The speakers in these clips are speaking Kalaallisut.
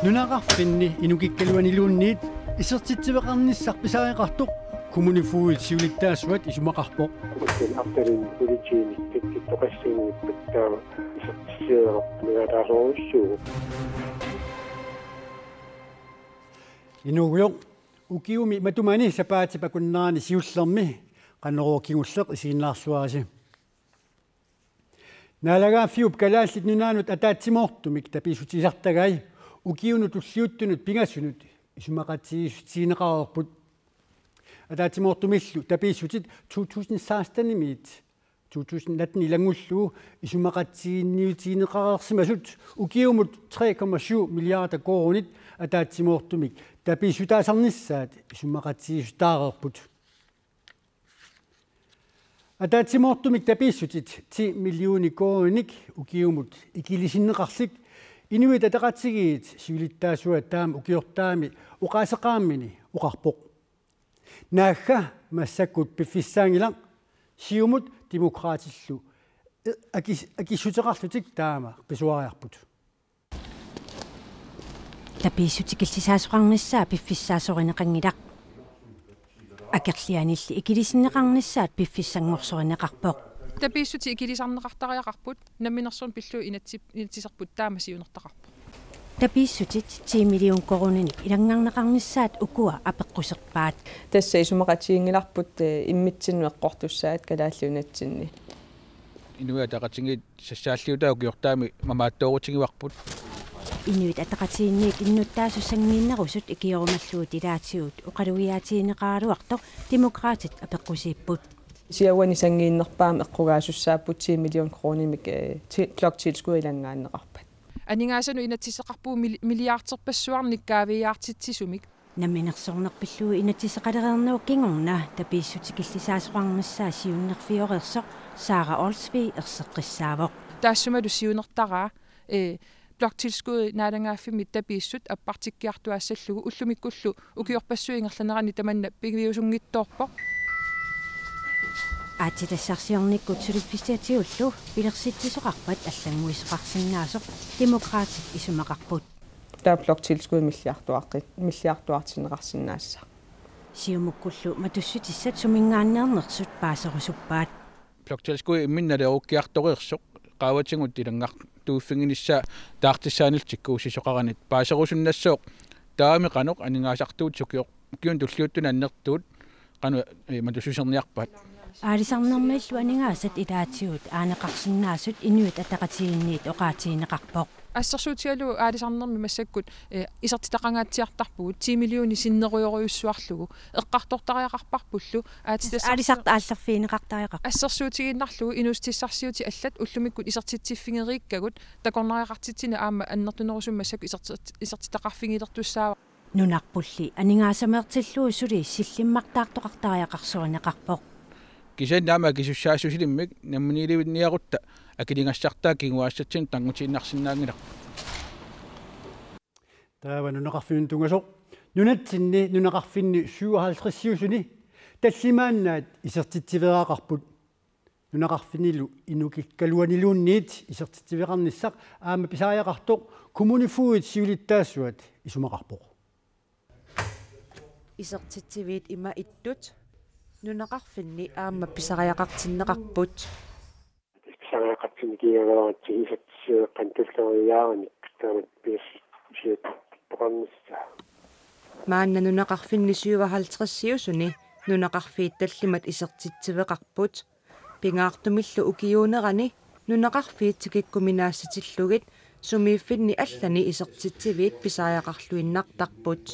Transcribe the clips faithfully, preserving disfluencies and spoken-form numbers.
Nunaqarfinni inukikkaluaniluunniit isertitsiveqarnissaq pisariaqartoq kommunefogedit siulittaasuat isumaqarpoq. Uagut arlalinnik politiinit takkuttoqassanngippat taava isertitsiveqarneq aningaasaarujussuuvoq. Inuugujoq, ukiumi matumani sapaatip akunnerani siullermi Qanorooq kingulleq isiginnaarluarisi. Naalagaaffiup Kalaallit Nunaannut ataatsimoortumik tapiissutisartagai ukiunut tulliuttunut pingasunut isumaqatigiissutigineqareerput. Ataatsimoortumillu tapiissutit to tusind seksten-imiit to tusind atten ilanngullugu isumaqatigiinniutigineqareersimasut ukiumut tre komma syv milliarder koruunit ataatsimoortumik tapiissutaasarnissaat isumaqatigiissutaareerput. Ataatsimoortumik tapiissutit ti millioner koruuninik ukiumut ikilisinneqarlik Inuit Ataqatigiit siulittaasuat taama ukiortaami oqaaseqaammini oqarpoq. Naagga massakkut piffissaanngilaq, Siumut Demokraatillu akis-, akissuteqarlutik taama qisuariarput. Tapiissut ikillisaasoqarnissaa piffissaasorinneqanngilaq. Akerlianilli ikilisinneqarnissaat piffissanngorsorineqarpoq. Tapiissutit ikilisarneqartariaqarput, namminersorneq pillugu inatsip-, inatsiserput taama siunertaqarpoq. Tapiissutit ti million koruuninik ilanngarneqarnissaat ukua apeqquserpaat. Tassa isumaqatiginngilarput, eh, immitsinnut eqqortussaat Kalaallit Nunatsinni. Inuit Ataqatigiit sassaalliutaat ukiortaami mamaattoorutigivarput. Inuit Ataqatigiinniit innuttaasut sanngiinnerusut ikiorumallugit ilaatigut oqalugiaatigineqaraluartoq Demokraatit apeqqusiipput. Siaruani sanngiinnerpaamik eqqugaasussaapput ti million koruunimik, eh, ti-, bloktilskud ilanngaanneqarpat. Aningaasanut inatsiseqarpugut mil-, milliarderpassuarnik kaaviiaartitsisumik. Namminersorneq pillugu inatsiseqalereernerup kingorna tapiissut ikillisaasoqarnissaa siunnerfioreersoq Sara Olsvig erseqqissaavoq. Taassumalu siunertaraa, eh, bloktilskud naalagaaffimmit tapiissut appartikkiartuaassallugu ullumikkullu ukiorpassuit ingerlaneranni tamanna piviusunngitsoorpoq. Aatsitassarsiornikkut suliffissatigut pilersitsisoqarpat allannguisoqarsinnaasoq Demokraatit isumaqarput. Taava bloktilskud milliarduaqqi-, milliarduartinneqarsinnaassaaq. Siumukkullu matussutissat suminngaanneernersut paaserusuppaat. Bloktilskud imminut naleerukkiartoreersoq qaavatigut ilanngartuuffiginissaa taartissaanillu tikkuussisoqaranit paaserusunnassooq, taavami qanoq aningaasartuutit ukior-, ukiunut tulliuttunut annertuut qanoq, eh, matussuserniarpaat. Aalisarnermillu aningaasat ilaatigut aaneqarsinnaasut Inuit Ataqatigiinniit oqaatigineqarpoq. Assersuutigalugu aalisarnermi massakkut, eh, isertitaqangaatsiartarpugut ti millionit sinnerujorujussuarlugu. Eqqartortariaqarparpullu aatsitassarsior-, aalisartut aallerfigineqartariaqarput. Assersuutigiinnarlugu inuussutissarsiutit allat ullumikkut isertitsiffigereerikkagut takornariaqartitsineq aamma annertunerusumik massakkut isertit-, isertitaqarfigilertussaavara. Nunarpulli aningaasameertillugu suli sillimmartaartoqartariaqarsorineqarpoq. Kisianni aamma akisussaassusilimmik namminiilivinniarutta akiligassartaa kinguaassatsinnut tanngutiinnarsinnaanngilarput. Taava nunaqarfinnut tungasoq. Nunatsinni nunaqarfinni syvoghalvtredsiusuni tallimaannaat isertitsiveeraqarput. Nunaqarfinnilu inukikkaluaniluunniit isertitsiveqarnissaq aamma pisariaqartoq kommunefogedit siulittaasuat isumaqarpoq. Isertitsiviit ima ittut nunaqarfinni aamma pisariaqartinneqarput. Pisariaqartinneqarnikuugaluarutsigit isertitsiveeqqanik tulleriiaarnermik taamatut pilersitsisoqarnissaa. Maanna nunaqarfinni syvoghalvtredsiusuni nunaqarfiit tallimat isertitsiveqarput. Pingaartumillu ukiuunerani nunaqarfiit tikikkuminaassatillugit sumiiffinni allani isertitsiviit pisariaqarluinnartarput.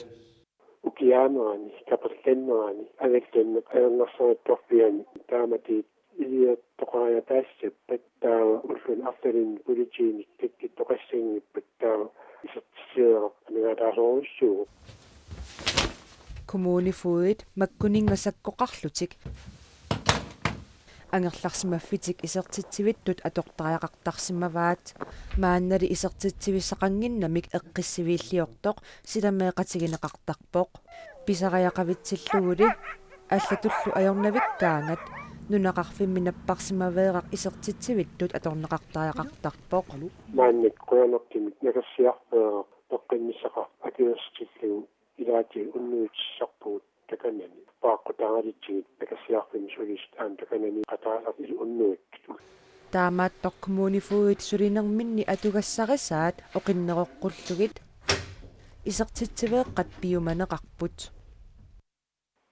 Ukiaanerani, kaperlannerani, angallanneq ajornartorpiani taamatigut iliortoqariataassappat taava ulluni arlalinni politiinit takkuttoqassanngippat taava isertitsiveeqqanik aningaasaarujussuuvoq. Kommunefogedit makkuninnga sakkoqarlutik angerlarsimaffitik isertitsivittut atortariaqartarsimavaat. Maannali isertitsivissaqannginnamik eqqissiviilliortoq silameeqatigineqartarpoq. Pisariaqavitsilluguli allatullu ajornavikkaangat Nunaqarfimmi napparsimaveeraq isertitsivittut atorneqartariaqartarpoq. Maannakkut qujanartumik nakassiarfeeraq peqqinnissaqarpoq akuersitillugu ilaatigut unnuitsissarpugut takanani. Paaqqutaaralitsigit nakassiarfimmi sulisut aamma takanani qataasartut unnuit. Taamaattoq kommunifogedit sulinerminni atugassarisaat oqinneroqqullugit isertitsiveeqqat piumaneqarput.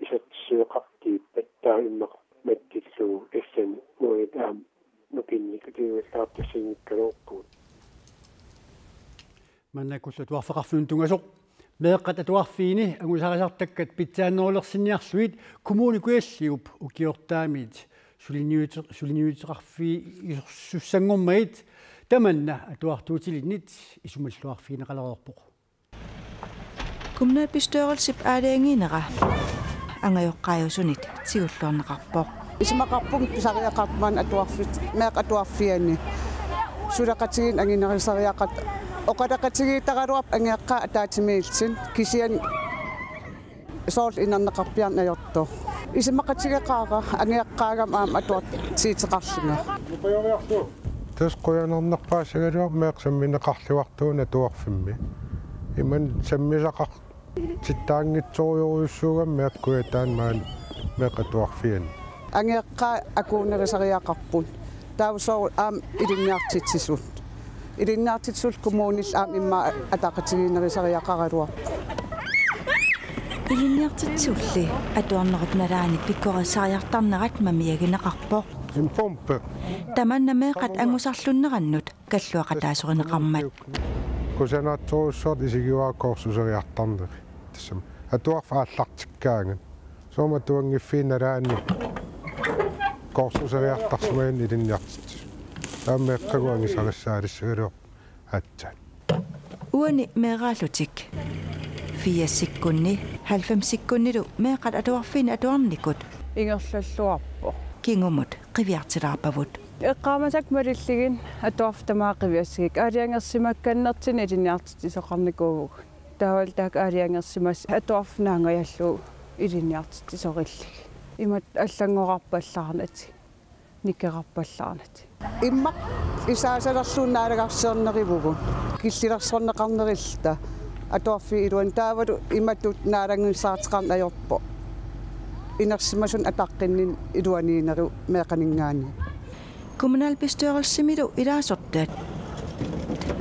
Isertitsiveeqqat taava immaqa mattillugu F N-uit aamma nukinnik atuivallaartassinngikkaluarpugut. Maannakkullu atuarfeqarfinnut tungasoq meeqqat atuarfiini angusarisartakkat pitsaannerulersinniarlugit Kommune Kujalliup ukiortaamiit suliniute-, suliniuteqarfiisussanngormagit tamanna atuartuutilinnit isumalluarfigineqalereerpoq. Kommunalbestyrelsip aalajangiinera angajoqqaajusunit tigulluarneqarpoq. Isumaqarpunga pisariaqartoq maani atuarfit, meeqqat atuarfianni. Suleqatigiinneq anginerisariaqartoq. Oqaloqatigiittaraluarpoq angajoqqaat ataatsimiillutik, kisianni soorlu inerneqarpiarneq ajortoq. Isumaqatigeqaara angajoqqaagama aamma atuartiuteqarlunga. Tassa qujanarnerpaasarigaluarpoq meeqqat sammineqarluartugut atuarfimmi. Imannak sammisaqartittaanngitsorujorujussuugami meeqqat Kujataani maani meeqqat atuarfianni. Angajoqqaat akuunerisariaqarput. Taava soorlu aamma ilinniartitsisut. Ilinniartitsisullu kommunillu aamma immaqa ataqatigiinnerisariaqaraluarpoq. Ilinniartitsisulli atuarnerup nalaani pikkorissariartarnerat mamiagineqarpoq. En pumpe. Tamanna meeqqat angusarlunnerannut kalluaqataasorineqarmat. Kusanartorujussuartut isigivara kursuseriartarneri. Tassami atuarfik aallartikkaangat. Soorlu atuanngiffiit nalaanni kursuseriartarsimaginnik ilinniartitsisut. Taava meeqqagut angusarissaalersagaluarput aatsaat. Uani meeraallutik firsikkunni, halvfemsikkunnilu meeqqat atuarfiini atuarnikut ingerlalluarpoq. Kingumut qiviartilaarpavut. Eqqaamasakka malillugit atuarfik tamaat qiviassagikka aalajangersimakkannertigut ilinniartitsisoqarnikuuvugut. Taavalu taakku aalajangersimassat atuarfik naangajallugu ilinniartitsisorillugit. Imatut allanngorarpallaarnatik, nikerarpallaarnatik. Immaqa isaasalerlugu naalagarsiornerivugut. Killilersorneqarnerilluta atuarfiup iluani taavalu imatut naalanngissaarteqarneq ajorpoq. Inersimasunut ataqqinninneq iluaniinneruvoq meeqqaninngaanniit. Kommunalbestyrelsimilu ilaasortat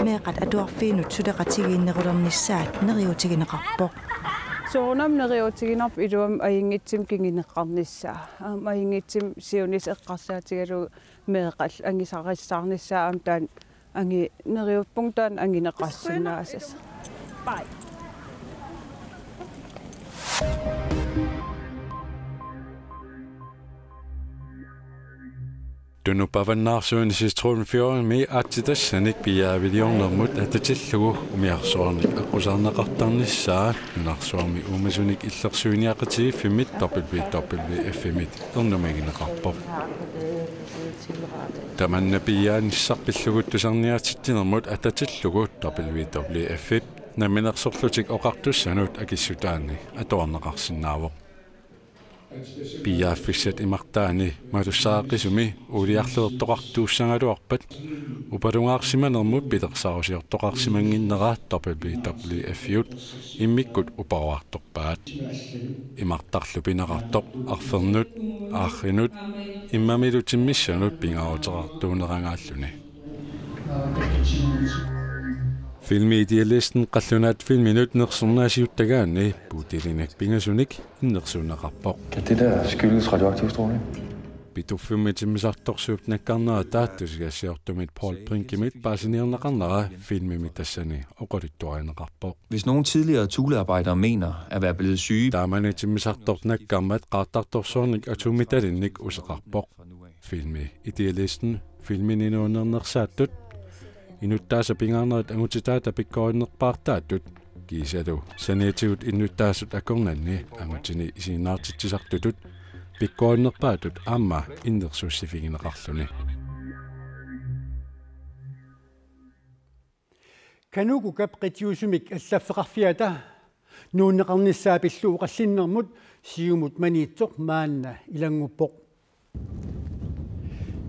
meeqqat atuarfiinut suleqatigiinnerulernissaat neriuutigineqarpoq. Soorunami neriuutiginerput iluamik ajunngitsumik kinguneqarnissaa. Aamma ajunngitsumik siunissaq eqqarsaatigalugu meeqqallu angusarissaarnissaa aamma taanna angi-, neriuppunga taanna anguneqarsinnaassasoq. Tunup avannaarsuani Citrón Fjordimi aatsitassanik piiaaviliornermut atatillugu umiarsuarnik aqqusaarneqartarnissaa nunarsuarmi uumasunik illersuiniaqatigiiffimmit W W F-imit ernumagineqarpoq. Tamanna piiaanissaq pillugu tusarniaatitsinermut atatillugu W W F-ip Namminersorlutik Oqartussanut akissutaanni atuarneqarsinnaavoq. Piiaaffissat imartaanni matussaaqisumi uuliarluartoqartuussagaluarpat upalungaarsimanermut pilersaarusiortoqarsimannginnera W W F-iut immikkut uparuartorpaat. Imartarlu pineqartoq arfernut, aarrinut, immamilu timmissanut pingaaruteqartuuneragaalluni. Filmi Idealisten qallunaat filminut nersornaasiuttagaanni puutilinik pingasunik innersuunneqarpoq. Kan det der skyldes radioaktiv stråling? Pituffimmi timmisartorsuup nakkarnerata tusagassiortumit Paul Brinkimit paasiniarneqarnera filmimi tassani oqaluttuarineqarpoq. Hvis nogen tidligere Thulearbejdere mener at være blevet syge, taamani timmisartoq nakkarmat qaartartorsuarnik atomitalinnik useqarpoq. Filmi Idealisten filmini nuannernersaattut, inuttaasa pingaarnerit angutitaata pikkorinnerpaartaattut, kiisalu saniatigut innuttaasut akornanni angutini isiginnaartitsisartutut pikkorinnerpaatut aamma innersuussifigineqarluni. Kanuku Cup qitiusumik allaffeqarfiata nuunneqarnissaa pillugu qallinnermut Siumut Maniitsoq maanna ilannguppoq.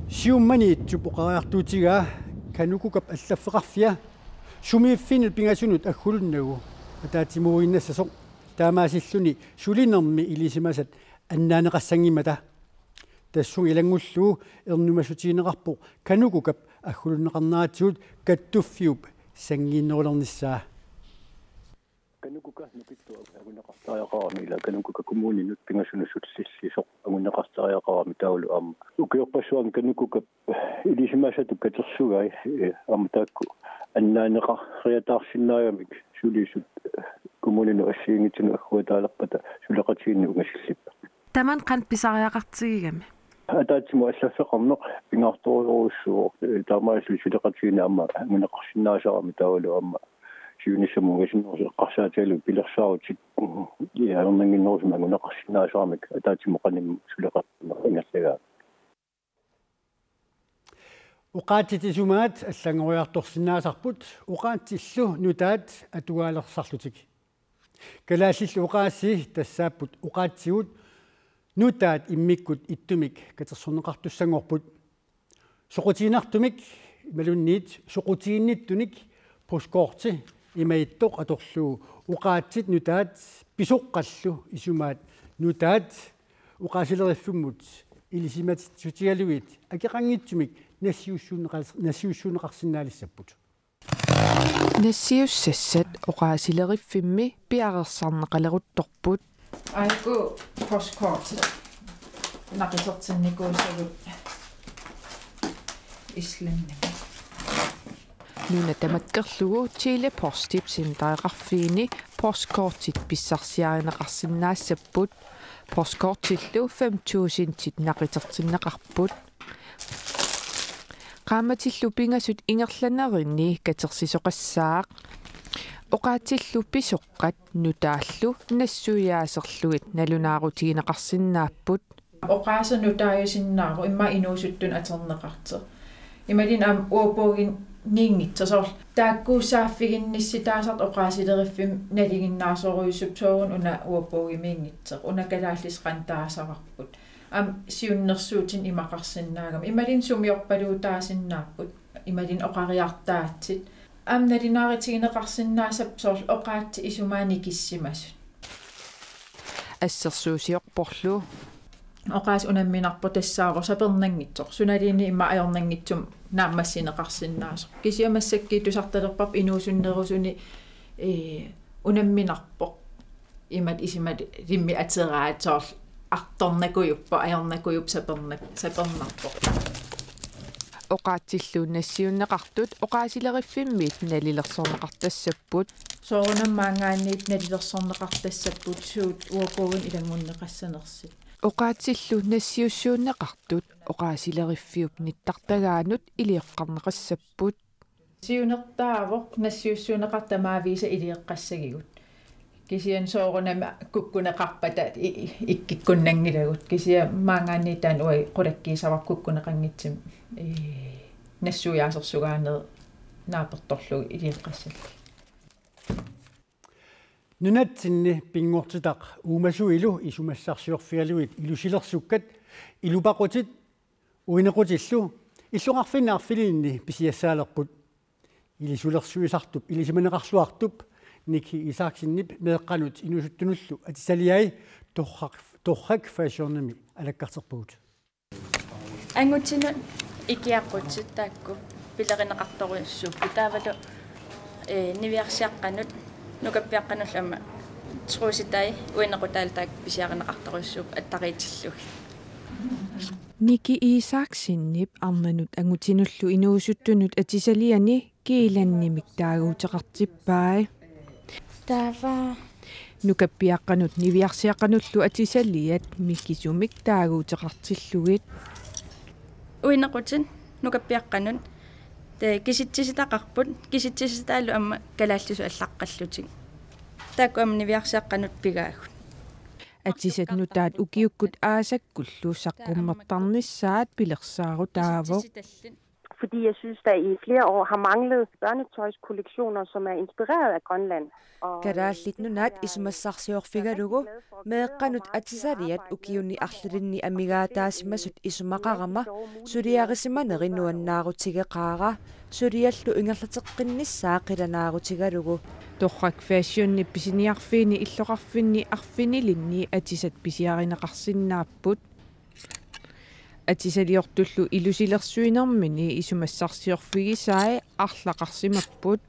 Siumaniitsup oqariartuutigaa KANUKOKA-p allaffeqarfia sumiiffinnut pingasunut aggulunnagu ataatsimuuinnassasoq, taamaasilluni sulinermi ilisimasat annaaneqassanngimmata. Tassunga ilanngullugu ernumassutigineqarpoq KANUKOKA-p aggulunneqarneratigut kattuffiup sanngiinnerulernissaa. KANUKOKA nukittuaq anguniartariaqarami, ila KANUKOKA kommuninut pingasunut sulisillisoq anguniartariaqarami taavalu aamma ukiorpassuarni KANUKOKA-p ilisimasatut katersugai, eh, aamma taakku annaaneqariataarsinnaagamik sulisut, eh, kommuninut assigiinngitsunut agguataalerpata suleqatigiinneq ungasillippat. Tamanna qanoq pisariaqartigigami? Ataatsimut allaffeqarneq pingaartorujussuuvoq, eh, taamaalilluni suleqatigiinneq aamma anguneqarsinnaasarami taavalu aamma siunissamut ungasinnerusoq eqqarsaatigalugu pilersaarutit, mm, ja, ajornannginnerusumik anguneqarsinnaasaramik ataatsimut qanimut suleqatigiinneq ingerlagaat. Oqaatsit isumaat allanngoriartorsinnaasarput oqaatsillu nutaat atugaalersaarlutik. Kalaallillu oqaasii tassaapput oqaatsigut nutaat immikkut ittumik katersorneqartussanngorput. Soqutiginartumik imaluunniit soqutiginnittunik postkorti imaattoq atorlugu oqaatsit nutaat pisoqqallu isumaat nutaat oqaasileriffimmiit ilisimatitsissutigalugit akeqanngitsumik nassiussuunneqar-, nassiussuunneqarsinnaalissapput. Nassiussassat oqaasileriffimmi piareersarneqaleruttorput. Aajuku postkorti naqitertinnikuusagut Islandimi. Nuna tamakkerlugu Tele-Postip centereqarfiini postkortit pissarsiarineqarsinnaassapput. Postkortillu fem tusindit naqitertinneqarput. Qaammatillu pingasut ingerlanerini katersisoqassaaq. Oqaatsillu pisoqqat nutaallu nassuiaaserlugit nalunaarutigineqarsinnaapput. Oqaaseq nutaajusinnaavoq, immaqa inuusuttunut atorneqartoq. Imaluunniit aamma uapuuginiinngitsoq, soorlu taakkuussaaffiginnissitaasartoq oqaasileriffimmi nalinginnaasorujussuupput, sooruna una uapuugimiinngitsoq, una kalaallisut qanoq taasavarput. Aamma siunnersuutinik imaqarsinnaagami. Imaluunniit sumiorpaluutaasinnaapput. Imaluunniit oqariartaatsit. Aamma nalunaarutigineqarsinnaassappat soorlu oqaatsit isumaat nikissimasut. Assersuusiorporlu. Oqaaseq unamminarpoq tassaavoq sapernanngitsoq. Sunaluunniit immaqa ajornanngitsumik naammassineqarsinnaasoq. Kisianni massakkut tusartalerparput inuusunnerusunik, ee, unamminarpoq. Imatut isumalimmi ateraat soorlu artornakujuppoq, ajornakujuppoq, sapernak-, sapernarpoq. Oqaatsillu nassiunneqartut oqaasileriffimmiit nalilersorneqartassapput. Soorunami maanngaanniit nalilersorneqartassapput suut uapuugunik ilanngunneqassanersut. Oqaatsillu nassiussuunneqartut oqaasileriffiup nittartagaanut ilioqqarneqassapput. Siunertaavoq nassiussuunneqartut tamaaviisa ilioqqassagigut. Kisianni soorunami kukkuneqarpata i-, i-, ikkikkunnanngilagut. Kisianni maanngaanniit taanna uagut qulakkiissavarput kukkuneqanngitsumik, ee, nassuiaasersugaaneq naapertorlugu ilioqqassallugu. Nunatsinni pinngortitaq uumasuilu isumassarsiorfigalugit ilusilersukkat Ilupaqutit uinequtillu illoqarfinni arfininni pisiassaalerput. Ilisulersuisartup ilisimaneqarluartup Nikki Isaksenip meeqqanut inuusuttunullu atisaliai Torrak, Torrak Fashionimi alakkarterpagut. Angutinut ikiaqqutit taakku pilerineqartorujussuupput. Taavalu, ee, niviarsiaqqanut, nukappiaqqanullu aamma trusitai uinequtaallu taakku pisiarineqartorujussuupput attariitillugit. Nikki Isaksenip arnanut angutinullu inuusuttunut atisaliani Kiilanimik taaguuteqartippai. Taava. Nukappiaqqanut niviarsiaqqanullu atisaliat mikisumik taaguuteqartillugit. Uinequtit nukappiaqqanut, ee, kisitsisitaqarput, kisitsisitaallu aamma kalaallisut allaqqallutik. Taakku aamma niviarsiaqqanut pigaagut. Atisat nutaat ukiukkut aasakkullu saqqummertarnissaat pilersaarutaavoq. Kisitsisitallit. Fordi jeg synes, der i flere år har manglet børnetøjskollektioner, som er inspireret af Grønland. Og, øh, Kalaallit Nunaat isumassarsiorfigalugu meeqqanut atisaliat ukiuni arlalinni amigaataasimasut isumaqarama suliarisimaneri nuannaarutigeqaara, suliallu ingerlateqqinnissaa qilanaarutigalugu. Torrak Fashionip pisiniarfiini illoqarfinni arfinilinni atisat pisiarineqarsinnaapput. Atisaliortullu ilusilersuinermini isumassarsiorfigisai arlaqarsimapput.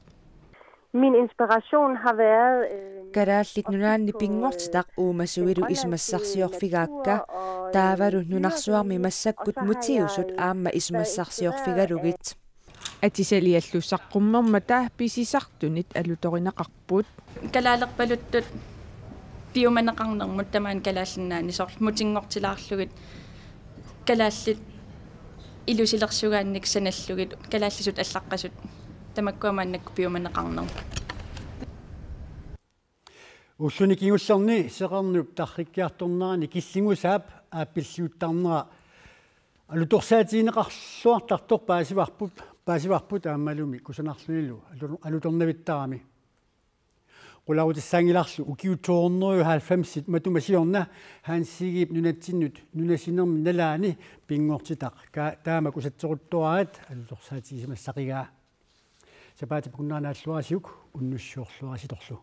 Min inspiration har været... Øh, Kalaallit Nunaanni pinngortitaq uumasuilu isumassarsiorfigaakka, taavalu nunarsuarmi massakkut mutiusut aamma isumassarsiorfigalugit. Atisaliallu saqqummermata pisisartunit alutorineqarput. Kalaalerpaluttut piumaneqarnermut tamaani Kalaallit Nunaanni soorlu mutinngortilaarlugit kalaallit ilusilersugaannik sanallugit kalaallisut allaqqasut tamakkua maannakkut piumaneqarnermut. Ulluni kingullerni seqernup tarrikkiartornerani killingusaap aappilliuttarnera alutorsaatigineqarluartartoq paasivarput, paasivarput aammalumi kusanarlunilu alu-, alutornavittarami. Qularutissaanngilarlu ukiut to hundrede og halvfems matuma siorna Hans Egedep nunatsinnut nunasinermi nalaani pinngortitaq ka-, taama kusatseruttuaraat alutorsaatigisimassaqigaa. Sapaatip akunnerani naalluarisiuk unnussiorluarisitorlu.